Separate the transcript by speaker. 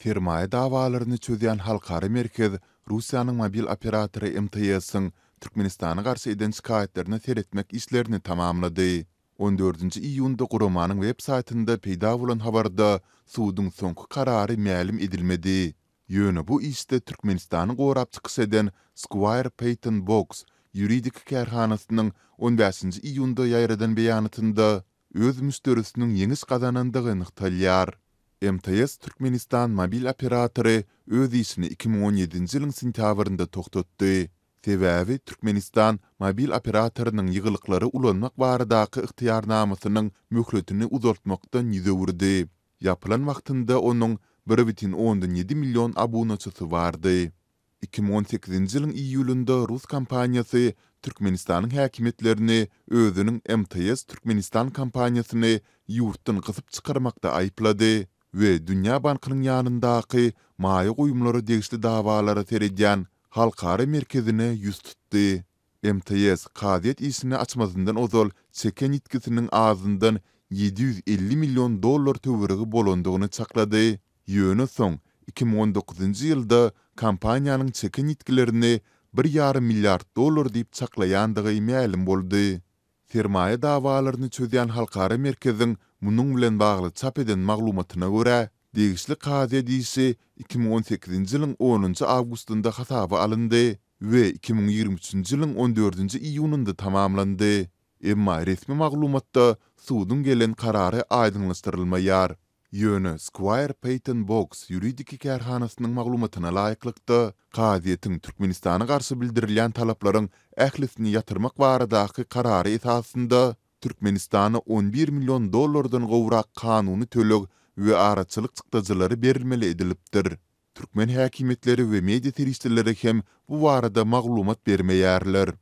Speaker 1: Sermaýa dawalaryny çözýän halkara merkez Russiýanyň mobil operatory MTS-iň Türkmenistana garşy eden şikaýatlaryna seretmek işlerini tamamlady. On dördünji iýunda guramanyň web saýtynda peýda bolan habarda suduň soňky karary mälim edilmedi. Ýöne bu işde Türkmenistany gorap çykyş eden Squire Patton Boggs ýuridik kärhanasynyň on bäşinji iýunda ýaýradan beýanatynda öz müşderisiniň ýeňiş gazanandygy nygtalýar. MTS Türkmenistan mobil operatory öz işini 2017-nji ýylyň sentýabrynda togtatdy. Sebäbi Türkmenistan mobil operatorynyň ýygylyklary ulanmak baradaky ygtyýarnamasynyň möhletini uzaltmakdan ýüz öwürdi. Ýapylan wagtynda onuň 1,7 million abunaçysy bardy. 2018-nji ýylyň iýulynda rus kompaniýasy Türkmenistanyň häkimiýetlerini özüniň MTS Türkmenistan kompaniýasyny ýurtdan gysyp çykarmakda aýyplady we Dünýä bankynyň ýanyndaky maýa goýumlara degişli dawalara seredýän Halkara merkezine ýüz tutdy. MTS kazyýet işini açmazyndan ozal çeken ýitgisiniň azyndan 750 million dollar töweregi bolandygyny çaklady, ýöne soň 2019-njy ýylda kompaniýanyň çeken ýitgilerini bir ýarym milliard dollar diýip çaklaýandygy mälim boldy. Sermaýa dawalaryny çözýän halkara merkeziň munuň bilen bagly çap eden maglumatyna görä, degişli kazyýet işi 2018-nji ýylyň onunjy awgustynda hasaba alyndy we 2023-nji ýylyň on dördünji iýunynda tamamlandy. Emma resmi maglumatda suduň gelen karary aýdyňlaşdyrylmaýar. Ýöne Squire Patton Boggs ýuridik kärhanasynyň maglumatyna laýyklykda, kazyýetiň Türkmenistana garşy bildirilýän talaplaryň ählisini ýatyrmak baradaky karary esasynda Türkmenistana 11 million dollardan gowrak kanuny töleg we araçylyk çykdajylary berilmeli edilipdir. Türkmen häkimiýetleri we media serişdeleri hem bu barada maglumat bermeýärler.